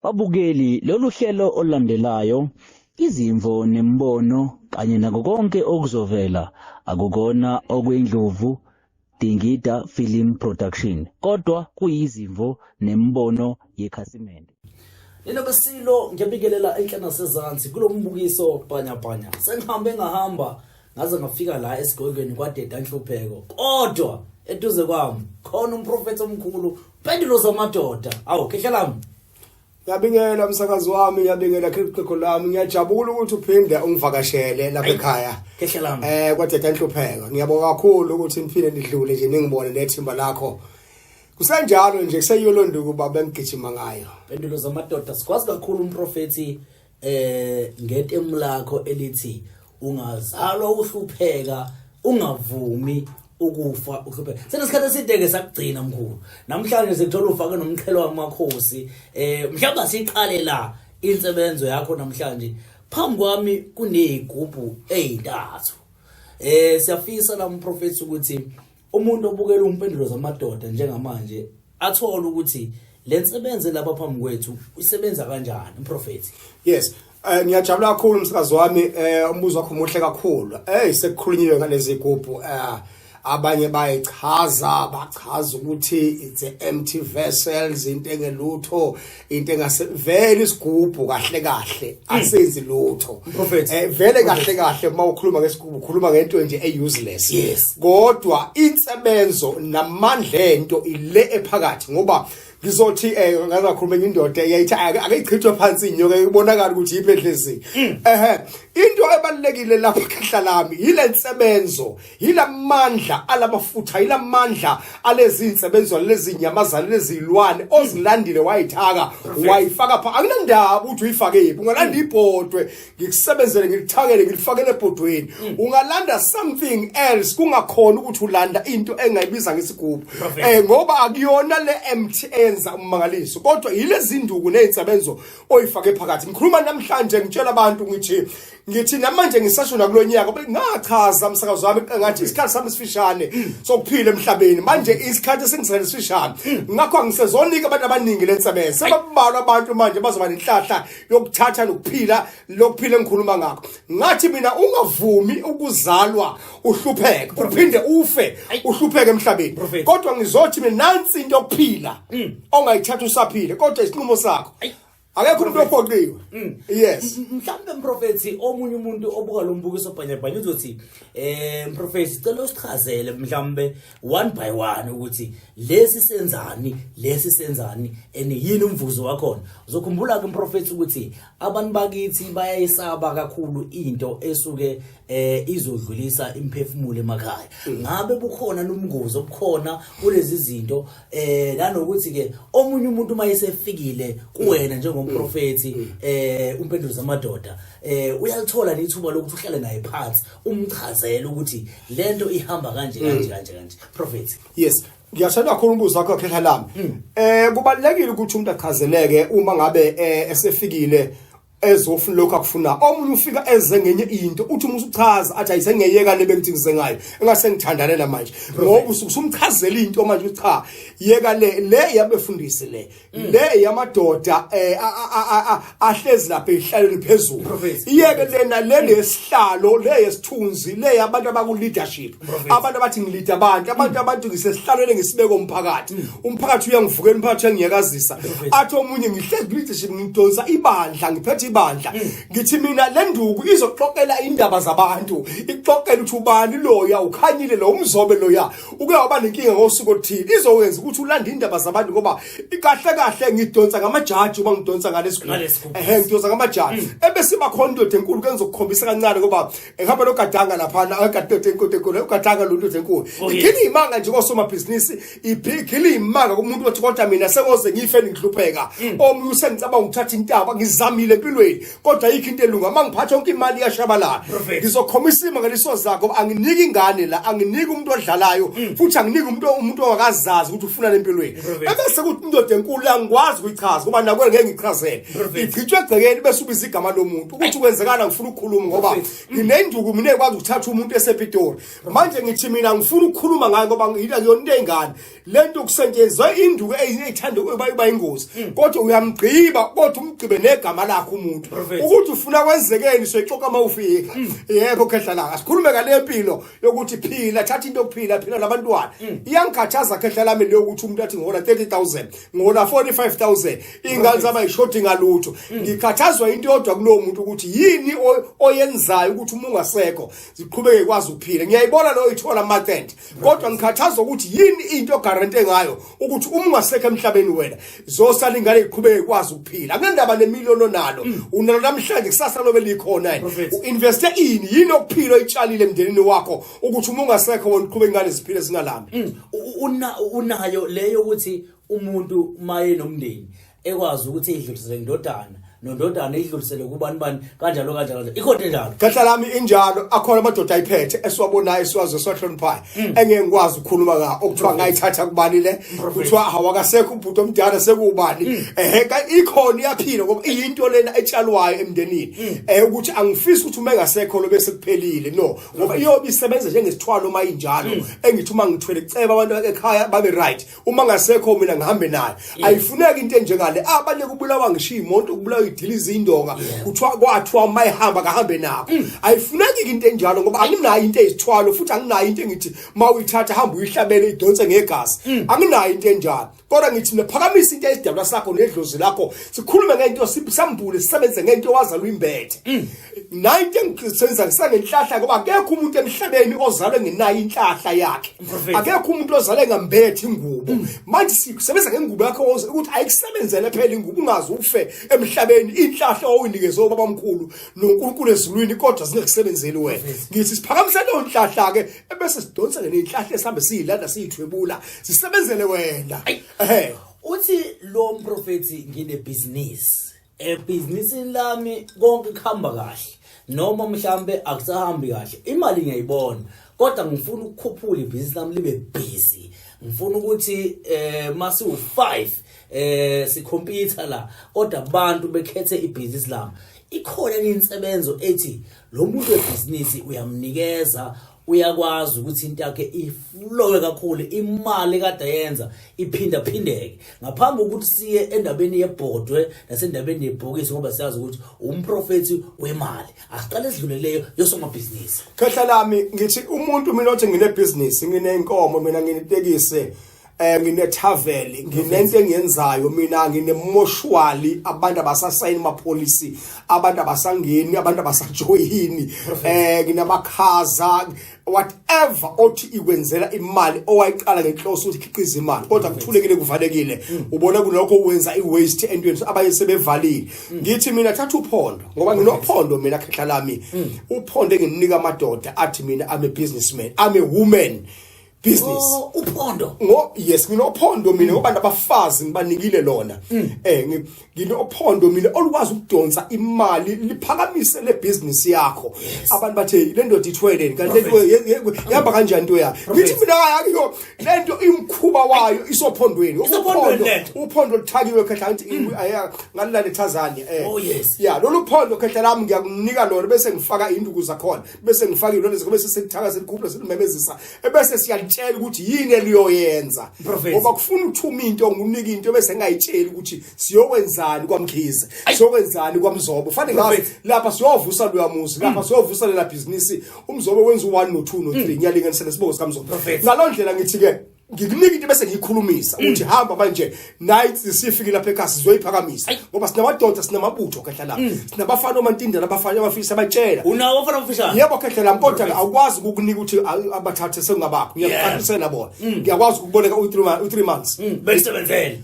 Babukeli, lolu hlelo olulandelayo, izimvo nemibono kanye nako konke okuzovela akukona okwendlovu Dingida Film Production kodwa kuyizimvo nemibono yekhasimende. Nina besilo ngiyabikelela enhla nasezansi kulo mbukiso bhanyabhanya. Sengihambe ngahamba ngaze ngafika la esigodlweni kwadeda nhlupheko kodwa eduze kwami khona umprofethi omkhulu Mpendulo zamadoda. Awu khehla lami. Ngiyabingela msakazi wami, ngiyabingela khixoxo lami. Ngiyajabula ukuthi uphinde ungivakashele lapha ekhaya. Khehla lami. Eh kwadeda inhlupheko. Ngiyabonga kakhulu ukuthi niphinde nidlule nje ningibone nethimba lakho. Kusenjalo nje kuseyilo nduku baba engigijima ngayo. Mpendulo zamadoda sikwazi kakhulu umprofethi ngetemu lakho elithi ungazalwa uhlupheka ungavumi ukufa uhlupheka. Senesikhathi eside ke sakugcina mkhulu. Namhlanje sikuthola ufake nomqhelo wamakhosi. Mhlawumbe siqale la insebenzo yakho namhlanje. Phambi kwami kunezigubhu ezintathu. Siyafisa la umprofethi ukuthi umuntu obukela umpendulo zamadoda njengamanje athole ukuthi le nsebenzo lapha phambi kwethu isebenza kanjani umprofethi. Yes. Ngiyajabula kakhulu msakazi wami, umbuzo wakho muhle kakhulu. Sekukhulunyiwe ngalezi gubhu, abanye bayichaza, bachaza ukuthi it's a empty vessels, into engelutho, into engase vele isigubhu kahle kahle asenzi lutho. Prophet. Vele kahle kahle uma ukhuluma ngesigubhu ukhuluma ngento nje e useless. Yes. Kodwa insebenzo namandla ento ile ephakathi, ngoba ngizothi ngazakhuluma enye indoda eyayithi ake ichithwe phansi inyoka ibonakala ukuthi yiphe edlezi. Into ebalekile lapha khehla lami yile nsebenzo, yilamandla alamafutha, yilamandla alezi insebenzo lezi nyamazana lezi zilwane ozilandile wayithaka wayifaka pha. Akunandaba ukuthi uyifake yiphi, ungalanda ibhodwe ngikusebenzele ngilithakele ngilifakele ebhodweni, ungalanda something else, kungakhona ukuthi ulanda into engayibiza ngesigubhu, ngoba akuyona le empty enza ummangaliso, kodwa yilezi nduku nezinsebenzo oyifake phakathi. Ngikhuluma namhlanje ngitshela abantu ngithi namanje ngisasho nakulonyaka ngachaza umsakazo wami ngathi isikhathi sami sifishane sokuphila emhlabeni, manje isikhathi esingisele sifishane, ngakho angisezonika abantu abaningi lensebenzo. Sebabalwa abantu manje bazoba nenhlahla yokuthatha nokuphila lokuphila engikhuluma ngakho. Ngathi mina ungavumi ukuzalwa uhlupheke uphinde ufe uhlupheke emhlabeni, kodwa ngizothi mina nansi into yokuphila ongayithatha usaphile, kodwa isinqumo sakho, akekho umuntu ophoqiwe. Yes. Mhlawumbe mprofethi omunye umuntu obuka lo mbukiso bhanyabhanya uzothi mprofethi sicela usichazele mhlawumbe one by one ukuthi lesi senzani, lesi senzani and yini umvuzo wakhona. Uzokhumbula ke mprofethi ukuthi abantu bakithi bayayisaba kakhulu into esuke izodlulisa imphefumulo emakhaya. Ngabe bukhona nomngozi obukhona kulezi zinto, nanokuthi ke omunye umuntu uma esefikile kuwena njengomprofethi umpendulo zamadoda, uyalithola nethuba lokuthi uhlale naye phansi umchazele ukuthi lento ihamba kanje kanje kanje kanje, prophet? Yes, ngiyathanda kakhulu umbuzo wakho khehla lami. Kubalekile ukuthi umuntu achazeleke uma ngabe esefikile ezofuna lokho akufuna. Omunye ufika eze ngenye into, uthi uma usuchaza athi ayisengeyeka le bengithi ngize ngayo, engase ngithandane la manje, ngoba usumchazela into manje uthi cha, yeka le, le yabefundisi le, le yamadoda ahlezi lapha ehlalweni phezulu, iyeke lena, le lesihlalo le yesithunzi, le yabantu abaku leadership, abantu abathi ngilead abantu, abantu ngisesihlalweni ngisibeka umphakathi, umphakathi uyangivukela, umphakathi uyangiyakazisa. Athi omunye ngihlezi ku leadership, ngidonsa ibandla, ngiphethe ibandla. Ngithi mina le nduku izoxoxela indaba zabantu, ixoxela ukuthi ubani loya, ukhanyile lo, umzobe loya uke waba nenkinga ngosuku oluthile, izokwenza ukuthi ulande indaba zabantu, ngoba kahle kahle ngidonsa ngamajaji uma ngidonsa ngalesigubhu. Ngidonsa ngamajaji ebese iba khona indoda enkulu ke ngizokukhombisa kancane, ngoba ngihamba nogadanga laphana, akade indoda enkulu enkulu ugadanga lo ndoda enkulu ikhini imanga nje kosomabhizinisi, iphikile imanga kumuntu othi kodwa mina sengoze ngife ngihlupheka. Omunye usengicabanga ukuthatha intaba, ngizamile empilweni. empilweni kodwa ayikho into elunga uma ngiphatha yonke imali iyashabalala ngizokhoma isimo ngeliso zakho anginiki ingane la anginiki umuntu odlalayo mm. futhi anginiki umuntu umuntu ongakazazi ukuthi ufuna empilweni ebese kuthi indoda enkulu angikwazi ukuyichaza ngoba nakwe ngeke ngichazele ichithwe egcekeni bese ubiza igama lomuntu ukuthi kwenzekana ngifuna ukukhuluma ngoba nginenduku mina ekwazi ukuthatha umuntu esePitori manje ngithi mina ngifuna ukukhuluma ngayo ngoba ngiyona into eyingane lento kusetshenziswa induku eyithanda ukuba iba ingozi mm. kodwa uyamgqiba kodwa umgqibe negama lakhe umuntu ukuthi ufuna kwenzekeni soyixoxa uma ufika mm. yebo khehla la asikhulume ngale mpilo yokuthi phila thatha into yokuphila phila nabantwana mm. iyangikhathaza khehla lami leyo ukuthi umuntu athi ngihola 30000 ngihola 45000 ingane zami ayishodi ngalutho ngikhathazwa into yodwa kulowo muntu ukuthi yini oyenzayo ukuthi uma ungasekho ziqhubeke kwazi ukuphila ngiyayibona leyo ithola amacent kodwa ngikhathazwa ukuthi yini into ogarante ngayo ukuthi uma ungasekho emhlabeni wena zosala ingane iqhubeke kwazi ukuphila akunandaba nemillion onalo mm. unalo namhlanje kusasa lobe likhona yini uinveste ini yini okuphila oyitshalile emndenini wakho ukuthi uma ungasekho wena uqhubeke ingane ziphile zingalambi mm. unayo leyo ukuthi umuntu maye nomndeni ekwazi ukuthi idlulisele indodana nondodana idlulisele kubani bani kanjalo kanjalo kanjalo ikhona enjalo khehla lami injalo akhona amadoda ayiphethe esiwabonayo esiwazi esiwahloniphayo mm. engeke ngikwazi ukukhuluma nga okuthiwa ngayithatha kubani le kuthiwa awakasekho ubhuti omdala sekubani mm. ehe ikhona iyaphila ngoba iyinto lena etshalwayo emndenini mm. eh ukuthi angifisi ukuthi uma engasekho lo bese kuphelile no ngoba iyobe isebenza njengesithwalo uma injalo engithi uma ngithwele kuceba abantu ekhaya babe right uma ngasekho mina ngihambe naye ayifuneki into enjengale abanye kubulawa ngisho imoto kubulawa idiliza indonga kuthiwa kwathiwa uma ehamba kahambe nakho mm. ayifuneki into enjalo ngoba anginayo into eyisithwalo futhi anginayo into engithi uma uyithatha hamba uyihlabele idonse ngegazi mm. anginayo into enjalo kodwa ngithi mina phakamisa into eyisidalwa sakho nedlozi lakho sikhulume ngento sambule sisebenze ngento owazalwa imbethe mm. nayo into engisenza ngisangenhlahla ngoba akekho umuntu emhlabeni ozalwe ngenayo inhlahla yakhe akekho umuntu ozalwe ngambethi ingubo mm. manje sisebenza ngengubo yakho ukuthi ayikusebenzele phela ingubo ungaze ufe emhlabeni inhlahla owuyinikezwe ubaba omkhulu noNkulunkulu ezulwini kodwa zingekusebenzeli wena ngithi siphakamise leyo nhlahla ke ebese sidonsa ke nenhlahla esihambe siyilanda siyithwebula sisebenzele wena ehe uthi lo mprofethi nginebhizinisi ebhizinisini lami konke kuhamba kahle noma mhlambe akusahambi kahle imali ngiyayibona kodwa ngifuna ukukhuphula ibhizinisi lami libe busy ngifuna ukuthi eh masiwu5 eh sikhompyutha la kodwa abantu bekhethe ibhizinisi lami ikhona insebenzo ethi lo muntu webhizinisi uyamnikeza uyakwazi ukuthi into yakhe iflowe kakhulu imali kade yenza iphinda phindeke ngaphambi kokuthi siye endabeni yebhodwe nasendabeni yebhokisi ngoba siyazi ukuthi umprofethi wemali asiqale sidluleleyo yosomabhizinisi khehla lami ngithi umuntu mina othi nginebhizinisi nginenkomo mina nginetekisi eh ngine travel nginento engiyenzayo mina nginemoshwali abantu abasasayini ama policy abantu abasangeni abantu abasajoyini eh nginamakhaza whatever othi ikwenzela imali owayiqala ngenhloso ukuthi ikhiqize imali kodwa kuthulekile kuvalekile mm. ubona kulokho wenza iwaste entweni abaye sebevalile mm. ngithi mina thatha uphondo ngoba nginophondo mina khehla lami mm. uphondo engininika amadoda athi mina I'm a businessman I'm a woman business oh, uphondo ngo yes nginophondo mina ngoba nabafazi ngibanikile lona mm. eh nginophondo mina olukwazi ukudonsa imali liphakamise le business yakho abantu bathe le ndoda ithwele kanti lento ihamba kanjani into yayo ngithi mina hayiyo lento imkhuba wayo isophondweni uphondo uphondo luthakiwe khehla ngithi mm. ngalala ethazane eh oh yes ya lolu phondo khehla lami ngiyakunika lona bese ngifaka induku zakhona bese ngifaka ilwane zakho bese selithaka selikhuphula selimemezisa ebese siyalitshela ukuthi yini eliyoyenza ngoba kufuna uthuma into ngunike into bese ngayitsheli ukuthi siyokwenzani kwamkhize siyokwenzani kwamzobo fanele ngazi lapha siyovusa loyamuzi lapha mm. siyovusa lela business umzobo wenza u1 no2 no3 mm. ngiyalinganisela isibongo sikamzobo ngalondlela ngithi ke ngikunika into bese ngiyikhulumisa mm. uthi hamba manje night sifike lapha ekhaya sizoyiphakamisa ngoba sinamadoda sinamabutho khehla la mm. sinabafana omantindela abafana abafisa abatshela unawo abafana abafishane yebo khehla la kodwa awukwazi ukukunika ukuthi abathathe sengabakho ngiyakuqalisela bona mm. ngiyakwazi ukuboleka u3 months besebenzele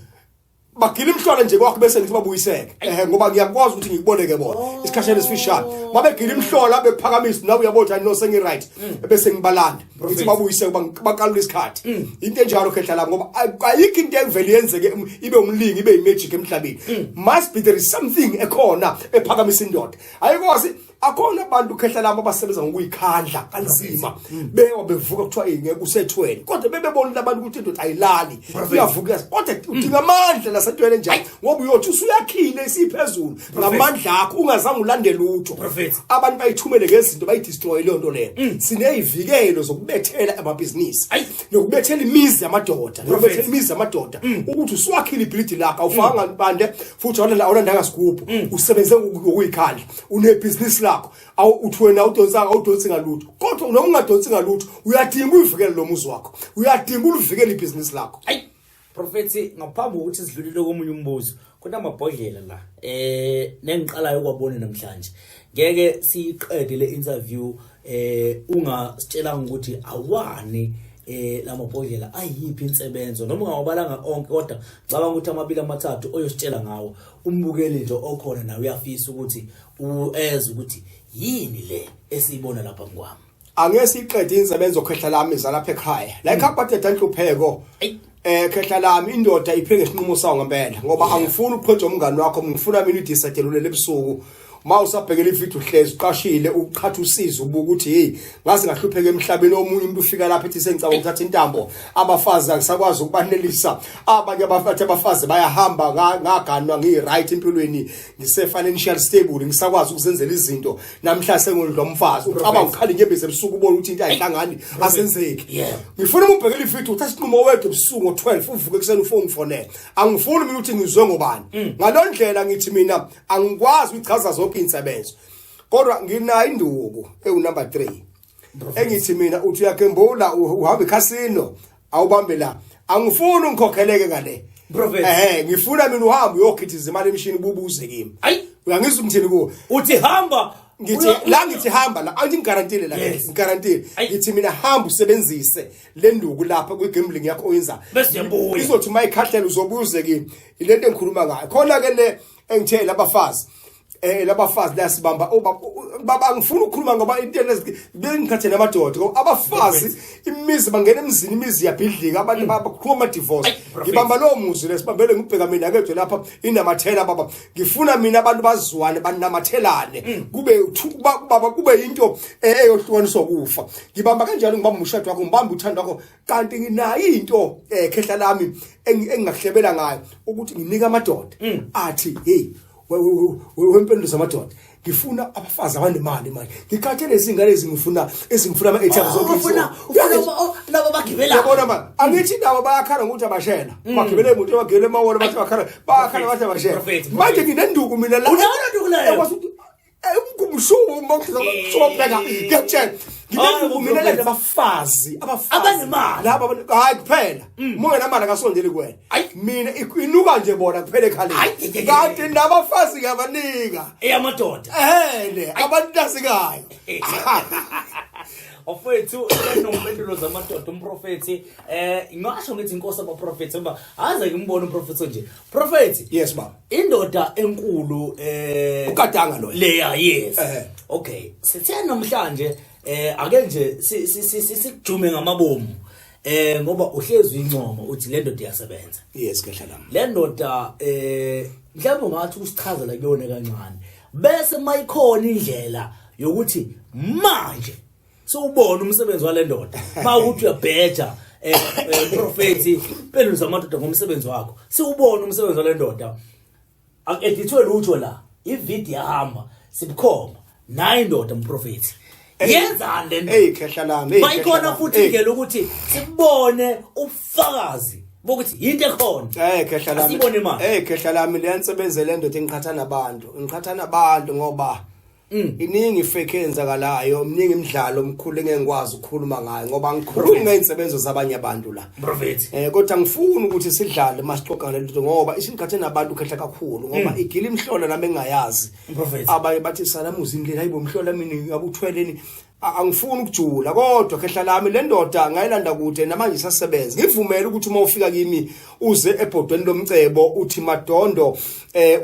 Bagila imhlolo nje kwakho bese ngithi babuyiseke. Ehe, ngoba ngiyakwazi ukuthi ngikuboleke bona isikhashana esifishane. Babegila imhlola bephakamisa, nawe uyabona ukuthi no, sengi right, bese ngibalanda ngithi babuyiseke, bakalula isikhathi. Into enjalo, khehla lami, ngoba ayikho into evele yenzeke ibe umlingi, ibe imagic emhlabeni. Must be there is something ekhona ephakamisa indoda. Ayikwazi. Akhona abantu, khehla lami, abasebenza ngokuyikhandla kanzima, bewa bevuka, kuthiwa ngeke, usethwele, kodwa bebebona abantu ukuthi indoda ayilali, iyavuka, kodwa udinga amandla lasentwele njalo, ngoba uyothi usuyakhile isiphezulu ngamandla akho, ungazange ulandele lutho. Prophet. Abantu bayithumele ngezinto, bayidestroy leyo nto leyo. Sineyivikelo zokubethela amabhizinisi nokubethela imizi yamadoda, nokubethela imizi yamadoda, ukuthi usuwakhile ibhilidi lakho, awufakanga mpande futhi awulandanga sigubhu, usebenze ngokuyikhandla, unebhizinisi lakho, awu uthi wena awudonsanga, awudonsi ngalutho, kodwa noma ungadonsi ngalutho, uyadinga uyivikele lo muzi wakho, uyadinga ulivikele ibhizinisi lakho. Ayi Profethi, ngaphambi kokuthi sidlulile komunye umbuzo, kunamabhodlela la nengiqalayo ukwabona namhlanje. Ngeke siyiqede le interview ungasitshelanga ukuthi awani lamabhodlela, ayiphi insebenzo, noma ungawabalanga onke, kodwa ngicabanga ukuthi amabili amathathu oyositshela ngawo. Umbukeli nje okhona nawe uyafisa ukuthi ueze ukuthi yini le esiyibona lapha ngkwami. Angeke siyiqede insebenzo, khehla lami, zalapha ekhaya la ekhaya, badeda inhlupheko. Khehla lami, indoda iphe ngesinqumo sawo ngempela, ngoba angifuni ukuqhwetha umngani wakho, ngifuna mina udecide ulele ebusuku ma usabhekela ivideo, uhlezi uqashile, uqhatha usizo, ubuka ukuthi hey, ngaze ngahlupheka emhlabeni. Omunye umuntu ufika lapha ethi sengicabanga ukuthatha intambo, abafazi angisakwazi ukubanelisa, abanye abafathi abafazi bayahamba, ngaganwa ngiyi-right empilweni, ngise-financial stable, ngisakwazi ukuzenzela izinto, namhla sengondlwa umfazi. Ucabanga, ukhala inyembezi ebusuku, ubone ukuthi into ayihlangani, asenzeki. Ngifuna uma ubhekela ivideo, uthatha isinqumo wedwa ebusuku ngo-12, uvuke ekuseni ufone, ngifonele. Angifuni mina ukuthi ngizwe ngobani. Ngalo ndlela ngithi mina angikwazi ukuchaza zonke iy'nsebenzo, kodwa nginayo induku ewu-number 3 engithi mina uthi uyagembula, uhamba icasino, awubambe la, angifuni ungikhokheleke ngale. Prophet. Ngifuna mina uhambe uyokhithiza imali emshini, bubuze kimi. Ayi. Uyangizwa ngithini kuwo? Uthi hamba. Ngithi la, ngithi hamba la, angithi ngigarantile la. Ngigarantile. Ngithi mina hamba usebenzise le nduku lapha kwi gambling yakho oyenza. Bese uyabuya. Izothi uma ikhahlela uzobuze kimi ilento engikhuluma ngayo. Khona ke le engithe labafazi, labafazi lasibamba baba, angifuni ukukhuluma ngoba into lezi bengikhathe namadoda, ngoba abafazi imizi bangena emzini, imizi iyabhidlika, abantu bakhuluma ama divorce. Ayi, Prophet. Ngibamba lo muzi lesibambele, ngibheka mina kedwe lapha inamathela baba, ngifuna mina abantu bazwane, banamathelane, kube baba, kube into eyohlukaniswa kufa. Ngibamba kanjalo, ngibamba umshado wakho, ngibamba uthando wakho, kanti nginayo into, khehla lami, engingakuhlebela ngayo ukuthi nginika amadoda athi hey, wempendulo zamadoda, ngifuna abafazi abanemali manje, ngikhathele izingane ezingifuna, ezingifuna ama-ATM zonke. Ufuna oh, labo bagibela. Yabona manje, angithi nabo bayakhala ngokuthi abashela, bagibele imoto, bagibele emawolo, bathi bakhala, bayakhala bathi abashela. Prophet, manje nginenduku mina la. Unayo nduku leyo? Ekwazi ukuthi umshumo mawusobheka, ngiyakutshela, nginenduku mina Prophet. la, abafazi, abafazi Abanemali. laba hayi kuphela, uma ungenamali akasondeli kuwena. Ayi. Mina inuka nje bona kuphela ekhaleni. Ayi, ye, ye, ye. Kanti nabafazi ngiyabanika. Eyamadoda. Ehene, abantu nasikayo. Bafowethu, nompendulo zamadoda umprofethi, ngasho ngithi inkosi abaprofethi, ngoba aze ngimbone umprofethi nje. Profethi. Yes baba. Indoda enkulu Ukadanga loyo. Leya, yes. Okay, sithe namhlanje ake nje sikujume ngamabomu, ngoba uhlezi uyincoma uthi le ndoda iyasebenza. Yes, khehla lami. Le ndoda, mhlawumbe ungathi usichazela kuyona kancane, bese mayikhona indlela yokuthi manje sewubona umsebenzi wale ndoda, mawukuthi uyabheja, profethi, impendulo zamadoda ngomsebenzi wakho, siwubona umsebenzi wale ndoda, akuedithwe lutho la, ivideo yahamba sibukhoma nayi indoda. Mprofethi, yenzani le ndoda? Hey khehla lami, hey, Mayikhona khehla lami, futhi hey. indlela ukuthi sibone ubufakazi bokuthi yinto ekhona. Khehla lami. Asibone manje. Hey khehla lami, leyansebenze le ndoda engiqhatha nabantu. Ngiqhatha nabantu ngoba iningi ifake eyenzakalayo, miningi imidlalo omkhulu engeke ngikwazi ukukhuluma ngayo, ngoba ngikhuluma ngey'nsebenzo zabanye abantu la. Prophet. Kodwa ngifuni ukuthi sidlale masixoxa ngale nto, ngoba isingiqhathe nabantu, khehla, kakhulu, ngoba igila imhlola nami engingayazi. Prophet. Abanye bathi salamuza indlela, hayibo, mhlola mina ngabe uthweleni. Angifuni ukujula kodwa khehla lami le ndoda ngayilanda kude namanje isasebenza. Ngivumele ukuthi uma ufika kimi uze ebhodweni lomcebo uthi madondo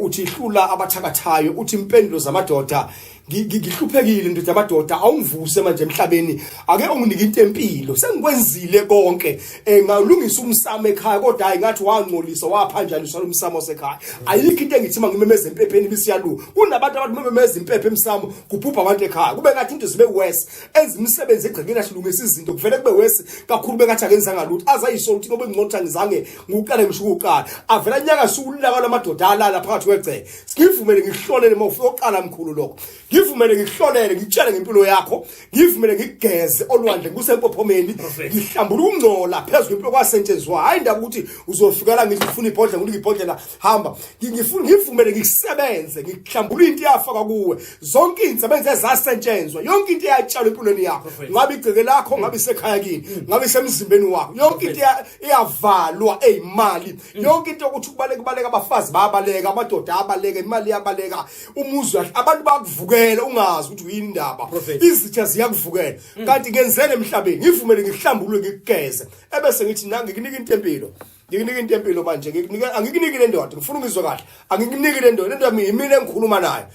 uthi hlula abathakathayo uthi impendulo zamadoda ngihluphekile ndoda amadoda awungivuse manje emhlabeni ake unginike into empilo sengikwenzile konke ngalungisa umsamo ekhaya kodwa hayi ngathi wangcolisa waphanjaniswa lomsamo osekhaya ayikho into engithi mangimemeza empepheni bisiyalu kunabantu abathi mememeza impephe emsamo kubhubha abantu ekhaya kube ngathi into zibe worse enza imisebenzi egcekeni ahlungisa izinto kuvele kube worse kakhulu bengathi akenzanga lutho azayisola ukuthi ngoba ngcono ngizange ngiqale ngisho ukuqala avela nyaka sukulaka lamadoda alala phakathi kwegceke ngivumele ngikuhlolele uma ufika oqala mkhulu lokho ngivumele ngikuhlolele ngikutshele ngempilo yakho ngivumele ngikugeze olwandle ngisempophomeni ngihlambula ukungcola phezu kwempilo kwasentshenziswa hayi indaba ukuthi uzofika la ngithi ufuna ibhodlela nginika ibhodlela hamba ngifuna ngivumele ngikusebenze ngikuhlambula into eyafakwa kuwe zonke izinsebenzo ezasentshenzwa yonke into eyatshalwa empilweni yakho ngabe igceke lakho ngabe isekhaya kini ngabe isemzimbeni wakho yonke into eyavalwa eyimali yonke into ukuthi kubaleka kubaleka abafazi bayabaleka amadoda ayabaleka imali iyabaleka umuzi abantu bakuvukela ungazi ukuthi uyini indaba izitha ziyakuvukela kanti ngenzele emhlabeni ngivumele ngikuhlambulule ngikugeze ebese ngithi nangi ngikunika into empilo ngikunika into empilo manje ngikunika angikuniki le ndoda ngifuna ungizwe kahle angikuniki le ndoda le ndoda yimina engikhuluma nayo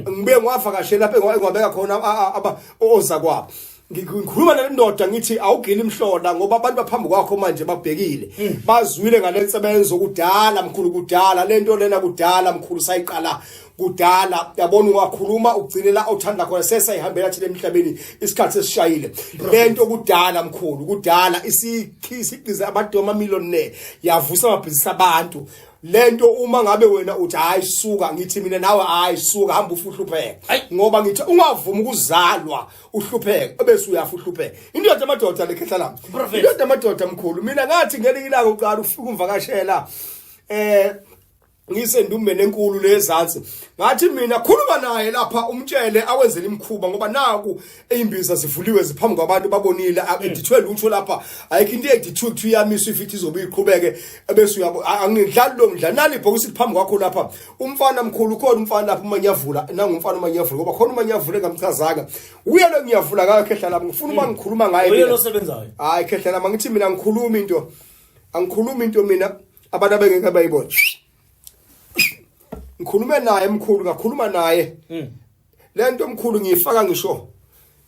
ngibuye ngiwavakashela lapho engiwabeka khona oza kwabo ngikhuluma nale ndoda ngithi awugili imhlola ngoba abantu baphambi kwakho manje babhekile bazwile ngale nsebenzo kudala mkhulu kudala lento lena kudala mkhulu sayiqala kudala yabona ungakhuluma ugcine la othanda khona sesayihambela thina emhlabeni isikhathi sesishayile lento kudala mkhulu kudala isiqize abantu ama-millionaire yavusa amabhizinisi abantu lento uma ngabe wena uthi hayi suka ngithi mina nawe hayi suka hamba ufuhlupheke ngoba ngithi ungavumi ukuzalwa uhlupheke ebese uyafa uhlupheke indoda amadoda lekhehla lami indoda amadoda mkhulu mina ngathi ngelinye ilanga uqala ufika umvakashela ngisendumbeni enkulu lezansi ngathi mina khuluma naye lapha umtshele awenzele imkhuba ngoba naku imbiza zivuliwe ziphambi kwabantu babonile edithwe lutho lapha ayikho into edithwe kuthiwa iyamiswa ifithi izobe iqhubeke ebese uyabo angidlali lo mdlalo nali ibhokisi liphambi kwakho lapha umfana mkhulu khona umfana lapha uma ngiyavula nangumfana uma ngiyavula ngoba khona uma ngiyavula engamchazanga uye lo ngiyavula ngayo khehla lami ngifuna uma ngikhuluma ngaye uye lo sebenzayo hayi khehla lami ngithi mina ngikhuluma into angikhulumi into mina abantu abengeke bayibone ngikhulume naye mkhulu ngakhuluma naye lento mkhulu ngiyifaka ngisho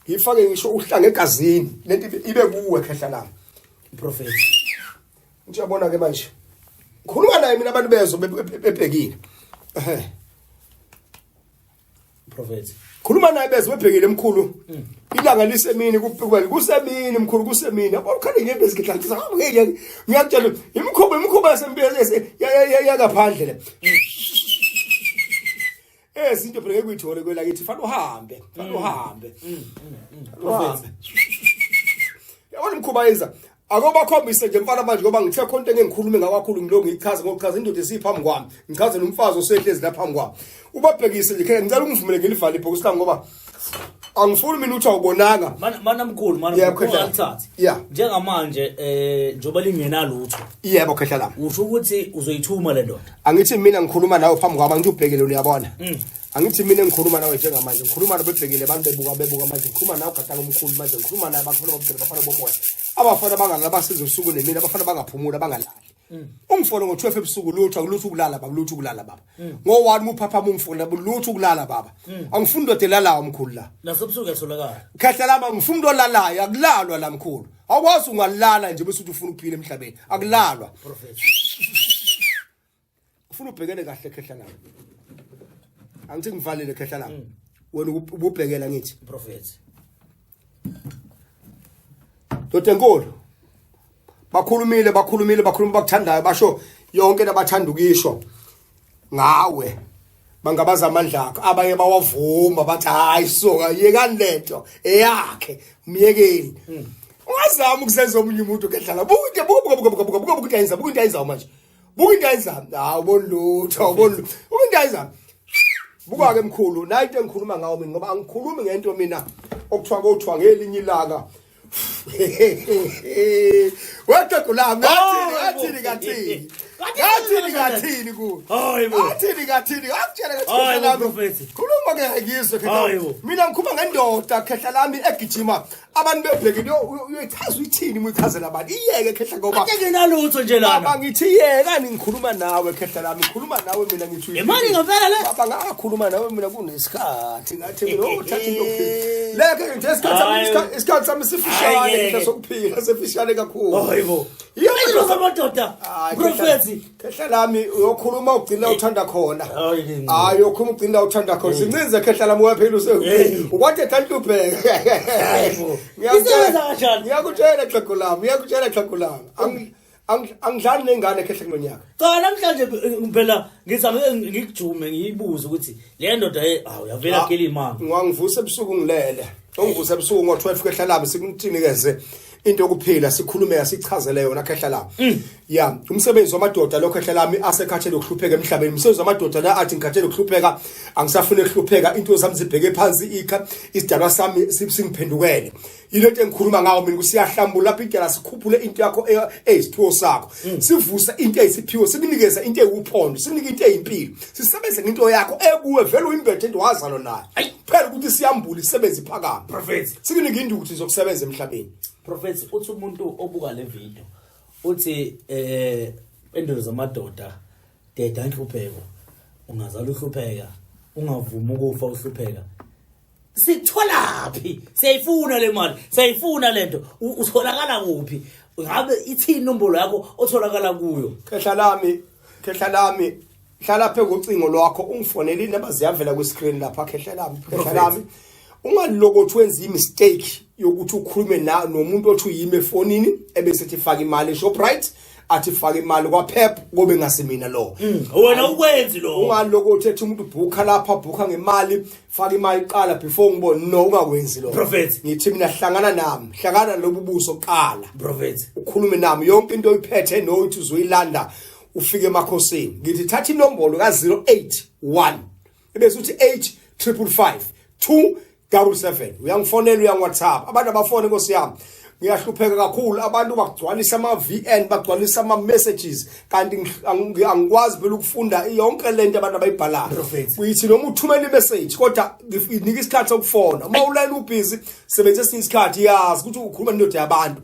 ngiyifake ngisho uhlanga egazini lento ibe kuwe khehla lami prophet ngiyabona ke manje ngikhuluma naye mina abantu bezo bebhekile ehe prophet khuluma naye beze bebhekile mkhulu ilanga lisemini kubhekwe kusemini mkhulu kusemini yabo ukhala inyembezi ngihlanhisa ngeke ngiyakutshela imikhuba imikhuba yasempilweni yakaphandle le ezinto phela ngeke uyithole kwelakithi fanele uhambe fanele uhambe uhambe yabona imikhuba yenza akobakhombise nje mfana manje ngoba ngithe khona into engikhulume ngakakhulu ngiloko ngichaze ngokuchaza indoda esiphambi kwami ngichaze nomfazi osehlezi lapha phambi kwami ubabhekise nje khona ngicela ungivumele ngilivale ibhokisi lami ngoba angifuni mina ukuthi awubonanga mana mkhulu mana Yebo, mkhulu Khehla. ungalithathi Yeah. njengamanje njoba lingenalutho yebo khehla lami usho ukuthi uzoyithuma le ndoda angithi mina ngikhuluma nawe phambi kwami angithi ubhekile uyabona angithi mina ngikhuluma nawe njengamanje ngikhuluma nawe bebhekile abantu bebuka bebuka manje ngikhuluma nawe ugatanga omkhulu manje ngikhuluma naye abafana babudela abafana bomoya abafana bangalala abasiza usuku nemini abafana bangaphumula bangalali ungifone ngo-12 ebusuku lutho akulutho ukulala baba lutho ukulala baba ngo-1 muphaphama ungifone lutho ukulala baba angifuni ndoda elalayo mkhulu la nasebusuku yatholakala khehla lami angifuni umuntu olalayo akulalwa la mkhulu awukwazi ungalala nje bese uthi ufuna ukuphila emhlabeni akulalwa prophet ufuna ubhekene kahle khehla lami angithi ngivalile khehla lami wena ububhekela ngithi prophet ndoda enkulu bakhulumile bakhulumile bakhuluma bakuthandayo basho yonke nabathanda ukisho ngawe bangabaza amandla akho abanye bawavuma bathi hayi soka yekani lento eyakhe myekeni ungazama ukuzenza omunye umuntu kedlala buka buka buka buka buka buka buka into ayenza buka into ayenzayo manje buka into ayenzayo hawu ubona lutho awuboni lutho buka into ayenzayo buka ke mkhulu nayi into engikhuluma ngawo mina ngoba angikhulumi ngento mina okuthiwa kothiwa ngelinye ilanga wexhegu lami ngathini ngathini ngathini Ngathini ngathini ku? Hayi bo. Ngathini ngathini? Ngakutshela ngathi Hayi khehla bo, lami. Prophet. Khuluma ke ngizwe khehla. Hayi bo. Mina ngikhuluma ngendoda khehla lami egijima abantu bebhekile uyoyichaza uyithini uma uyichazela abantu. Iyeke khehla ngoba Ake nginalutho nje lana. Baba ngithi yeka ngikhuluma nawe khehla lami ngikhuluma nawe mina ngithi Imali ngempela le? Baba ngakhuluma nawe mina kunesikhathi ngathi mina uthatha into yokuphila. Leke nje isikhathi sami Hayi. isikhathi sami sifishane Hayi, khehla ngeke. sokuphila sifishane kakhulu. Hayi bo. Iyo Impendulo zamadoda. Hayi, Prophet. Khehla lami uyokhuluma ugcina uthanda khona. Hayi, ke ngcono. Hayi uyokhuluma ugcina uthanda khona. Sincinze khehla lami waphela use. Hey. Ukwade thantlubheke. Hayi bo. Isebenza kanjani? Ngiyakutshela xhego lami, ngiyakutshela xhego lami. Angidlali nengane khehla kulonyaka. Cha namhlanje phela ngithi angeke ngikujume ngiyibuze ukuthi le ndoda awu yavela gela imali. Ngiwangivusa ebusuku ngilele. Ungivusa ebusuku ngo12 khehla lami sikuntinikeze into yokuphila sikhulume sichazele yona khehla lami. Ya, umsebenzi wamadoda lokho khehla lami asekhathele ukuhlupheka emhlabeni. Umsebenzi wamadoda la athi ngikhathele ukuhlupheka, angisafuni ukuhlupheka, into zami zibheke phansi ikha isidalwa sami singiphendukele. Yilento engikhuluma ngawo mina kusiyahlambula lapha indlela sikhuphule into yakho eyisiphiwo sakho. Sivusa into eyisiphiwo, sikunikeza into ewuphondo, sikunike into eyimpilo. Sisebenze ngento yakho ekuwe vele uyimbethe into wazalwa nayo. Phela ukuthi siyambula isebenze iphakame. Prophet. Sikunike induku zokusebenza emhlabeni. Prophet uthi umuntu obuka le video uthi impendulo zamadoda deda inhlupheko ungazala uhlupheka ungavumi ukufa uhlupheka. Sitholaphi? Siyayifuna le mali, siyayifuna lento. Utholakala kuphi? Ngabe ithini inombolo yakho otholakala kuyo? Khehla lami, khehla lami, hlala phe kucingo lwakho ungifonele indaba ziyavela ku screen lapha khehla lami, khehla lami. Ungalokothi wenza imistake yokuthi ukhulume na nomuntu othi uyime efonini ebese ethi faka imali eShoprite, athi faka imali kwaPep kube ngasimina lo. Wena ukwenzi lo. Ungalokothi ethi umuntu booka lapha, booka ngemali, faka imali qala before ngibone. No, ungakwenzi lo. Prophet. Ngithi mina hlangana nami, hlangana lobu buso qala. Prophet. Ukhulume nami yonke into oyiphethe noyithi uzoyilanda ufike emakhosini. Ngithi thatha inombolo ka 081 ebese uthi 8555 277. Uyangifonela uya WhatsApp. Abantu abafone Nkosi yami. Ngiyahlupheka kakhulu abantu bagcwalisa ama VN, bagcwalisa ama messages kanti angikwazi phela ukufunda yonke lento abantu abayibhalayo. Prophet. Uyithi noma uthumela imessage kodwa inika isikhathi sokufona. Uma ulayini ubusy sebenzisa esinye isikhathi yazi ukuthi ukhuluma nendoda yabantu.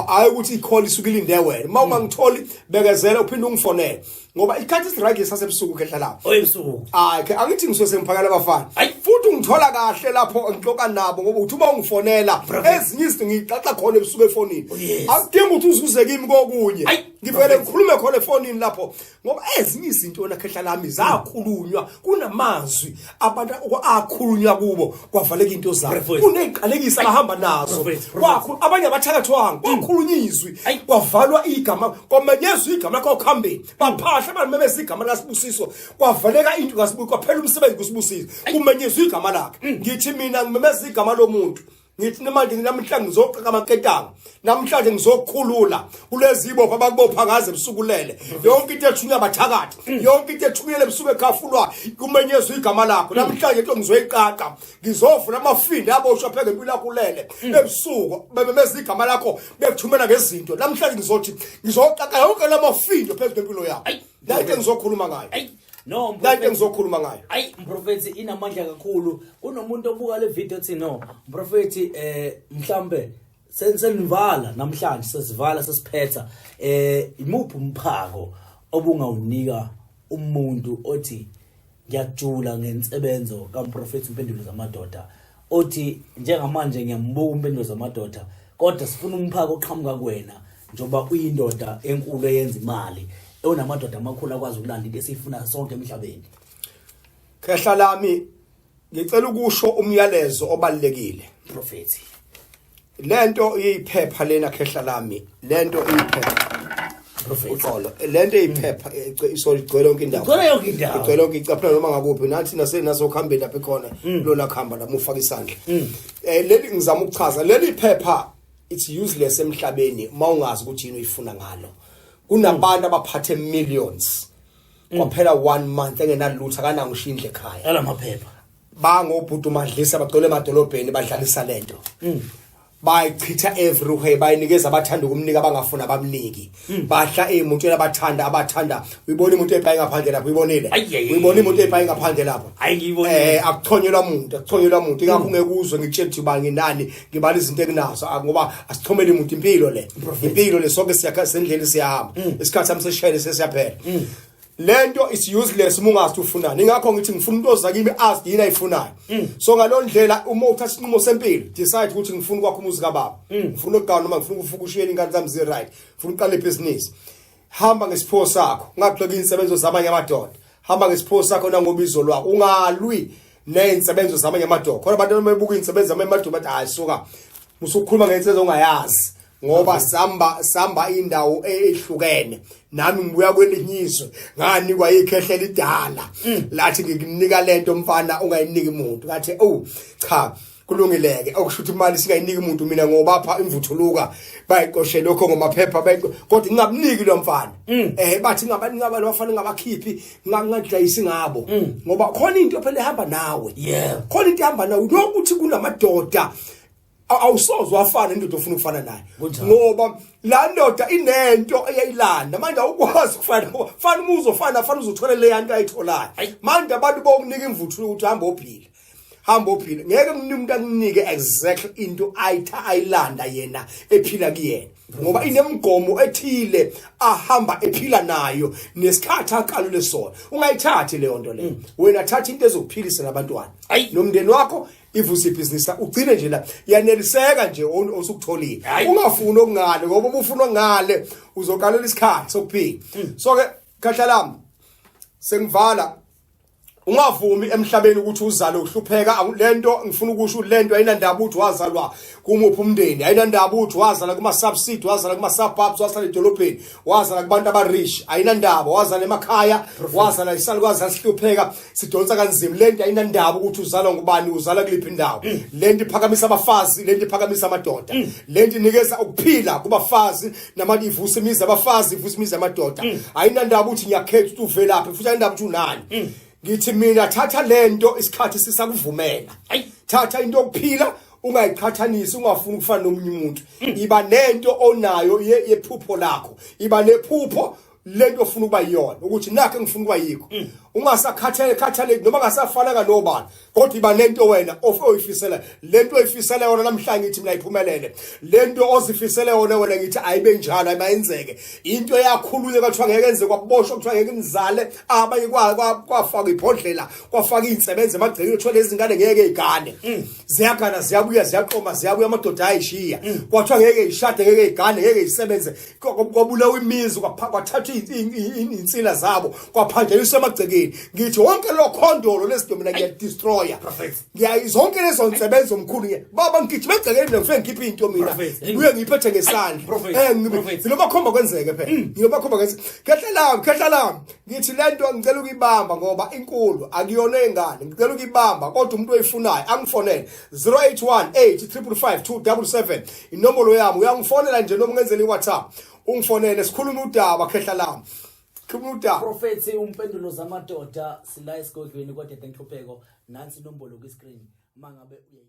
Hayi ukuthi i-call isuke ilinde wena. Uma ungangitholi bekezela uphinde ungifonele. Ngoba isikhathi esiright sasebusuku khehla lapho. Oyebusuku. Hayi ke angithi ngisuke sengiphakela abafana. Futhi ungithola kahle lapho ngixoxa nabo ngoba uthi uma ungifonela ezinye izinto ngixaxa khona ebusuku efonini. Akudingi ukuthi uzuze kimi kokunye. Ngivele ngikhulume khona efonini lapho ngoba ezinye izinto wena khehla lami zakhulunywa kunamazwi abantu akhulunywa kubo kwavaleka into zabo. Kuneziqalekiso abahamba nazo. Kwakho abanye abathakathwanga kwakhulunywa izwi kwavalwa igama kwamenyezwa igama lakho okuhambeni. Baphahla bamemeza igama likaSibusiso kwavaleka into kaSibusiso kwaphela umsebenzi kuSibusiso kumenyezwa igama lakhe. Ngithi mina ngimemeza igama lomuntu. Ngithi manje namhlanje ngizoqaka amaketanga, namhlanje ngizokhulula kulezi ibopha abakubopha ngaze ebusukulele. Yonke into ethunywa abathakathi, yonke into ethunyelwe ebusuku ekhafulwa kumenyezwa igama lakho. Namhlanje into ngizoyiqaqa, ngizovula amafindo aboshwa pheke impilo yakho ulele ebusuku bememeza igama lakho bekuthumela ngezinto. Namhlanje ngizothi ngizoqaqa yonke lamafindo phezu kwempilo yakho. La into engizokhuluma ngayo. No, La into engizokhuluma ngayo. Ayi mprofethi inamandla kakhulu. Kunomuntu obuka le video ethi no, mprofethi mhlambe senivala namhlanje sesivala sesiphetha. Imuphi umphako obungawunika umuntu othi ngiyajula ngensebenzo kaMprofethi Impendulo Zamadoda, othi njengamanje ngiyambuka Impendulo Zamadoda kodwa sifuna umphako oqhamuka kuwena njengoba uyindoda enkulu eyenza imali onamadoda amakhulu akwazi ukulanda into esiyifuna sonke emhlabeni. Khehla lami ngicela ukusho umyalezo obalekile Profethi. Lento iyiphepha lena khehla lami, lento iyiphepha. Profethi. Uxolo, lento iyiphepha isoli igcwele yonke indawo. Igcwele yonke indawo. Igcwele yonke icaphela noma ngakuphi nathi nasokhambeni lapha ekhona lona khamba la mufaka isandla. Leli ngizama ukuchaza leli phepha it's useless emhlabeni mawungazi ukuthi yini uyifuna ngalo. Kunabantu abaphathe millions. Kwaphela 1 month engenalutho akanango shindle ekhaya. Yalamaphepha. Bangobhuti uMadlisa bagcwele emadolobheni badlalisa lento. Bayichitha everywhere, bayinikeza abathanda ukumnika, abangafuna abamniki. Bahla ey'motweni, abathanda. Uyibona imoto ebhayi ngaphandle lapho, uyibonile? Ayi, ayi, ayi. Uyibona imoto ebhayi ngaphandle lapho? Hayi, ngiyibonile. Akuchonyelwa muntu, akuchonyelwa muntu. Ingakho ungeke uzwe ngikutshela ukuthi ubani nginani, ngibala izinto enginazo, ngoba asichomeli muntu. Impilo le, impilo le, sonke siyakha sendleni, siyahamba. Isikhathi sami seshayele sesiyaphela. Lento is useless uma ungazi ufunani. Ingakho ngithi ngifuna umuntu oza kimi azi yini ayifunayo. So ngaloo ndlela, uma uthatha isinqumo sempilo, decide ukuthi ngifuna ukwakha umuzi kababa, ngifuna ukugana, noma ngifuna ukufuka ushiyela ingane zami zi-right, ngifuna ukuqala ibhizinisi, hamba ngesiphiwo sakho, ungagxeki iy'nsebenzo zamanye amadoda. Hamba ngesiphiwo sakho nangobizo lwakho, ungalwi ney'nsebenzo zamanye amadoda. Khona abantu ababebuka iy'nsebenzo zamanye amadoda bathi, "Hayi suka, usukhuluma ngey'nsebenzo ongayazi," ngoba samba indawo ehlukene. Nami ngibuya kwelinye izwe, nganikwa ikhehla elidala, lathi, "Ngikunika lento mfana, ungayiniki umuntu." Ngathi, "Oh cha, kulungileke." Okusho ukuthi imali singayiniki umuntu mina, ngoba pha imvuthuluka bayiqoshe lokho ngomaphepha, kodwa ngingabuniki lo mfana. Bathi ngaba lo mfana ngabakhiphi, ngingadayisi ngabo, ngoba khona into phela ehamba nawe. Khona into ehamba nawe lokuthi kunamadoda awusoze wafana nendoda ofuna ukufana nayo. Kunjalo. Ngoba la ndoda inento eyayilanda, manje awukwazi ukufana fana. Uma uzofana fana, uzothola le yanto ayitholayo. Ayi. Manje abantu bokunika imvuthu ukuthi hamba ophila, hamba ophila, ngeke umuntu akunike exactly into ayitha ayilanda yena ephila kuyena, ngoba inemigomo ethile ahamba ephila nayo nesikhathi akalule sona. Ungayithathi leyo nto leyo. Wena thatha into ezokuphilisa nabantwana Ayi. nomndeni wakho, ivuse ibhizinisi, ugcine nje la, yaneliseka nje osukutholile. Hayi. Ungafuni okungale, ngoba uma ufuna okungale uzoqalela isikhathi sokuphila. So ke khahla lami, sengivala, ungavumi emhlabeni ukuthi uzale uhlupheka. Lento ngifuna ukusho, lento ayinandaba ukuthi wazalwa kumuphi umndeni, ayinandaba ukuthi wazala kuma subsidy, wazala kuma suburbs, wazala edolobheni, wazala kubantu abarich, ayinandaba wazala emakhaya, wazala isalukwazi sihlupheka, sidonsa kanzima. Lento ayinandaba ukuthi uzalwa ngubani, uzala kuliphi indawo. Lento iphakamisa abafazi, lento iphakamisa amadoda, lento inikeza ukuphila kubafazi namanje, ivusa imizi abafazi, ivusa imizi amadoda. Ayinandaba ukuthi ngiyakhetha ukuthi uvelaphi, futhi ayinandaba ukuthi unani. Ngithi mina, thatha lento isikhathi sisakuvumela. Ayi. Thatha into yokuphila, ungayiqhathanisi, ungafuni ukufana nomunye umuntu. Iba nento onayo yephupho lakho, iba nephupho lento ofuna ukuba yiyona, ukuthi nakho engifuna ukuba yikho. Ungasakhathele khathaleki noma ngasafanaka nobani, kodwa iba nento wena oyifisela. Lento oyifisela yona namhlanje, ngithi mina ayiphumelele. Lento ozifisele yona wena, ngithi ayibe njalo, ayimayenzeke. Into eyakhulunywa kwathiwa ngeke yenze, kwaboshwa kuthiwa ngeke nizale abanye, kwafakwa ibhodlela, kwafaka iy'nsebenzo emagcekeni, kuthiwa lezi ngane ngeke y'gane. Ziyagana, ziyabuya, ziyaqoma, ziyabuya, amadoda ayishiya. Kwathiwa ngeke y'shade, ngeke y'gane, ngeke y'sebenze. Kwabulawa imizi, kwathathwa iy'nsila zabo, kwaphanjaniswa emagcekeni. Ngithi wonke lo khondolo lezinto mina ngiyadestroya. Prophet. Ngiya zonke lezo nsebenzo mkhulu, ngiya baba, ngigijima egcekeni mina, ngifike ngikhiphe into mina. Prophet. Ngibuye ngiyiphethe ngesandla. Prophet. Prophet. Ngilobakhomba kwenzeke phela, ngilobakhomba kwenzeke. Khehla lami, khehla lami, ngithi lento ngicela ukuyibamba ngoba inkulu, akuyona engane. Ngicela ukuyibamba, kodwa umuntu oyifunayo angifonele 0818 555 inombolo yami. Uyangifonela nje noma ungenzela iWhatsApp, ungifonele, sikhulume udaba. Khehla lami, khuluma udaba. Profethi umpendulo zamadoda, sila esigodlweni kodwa enhlupheko. Nansi inombolo kwi-screen mangabe uyayi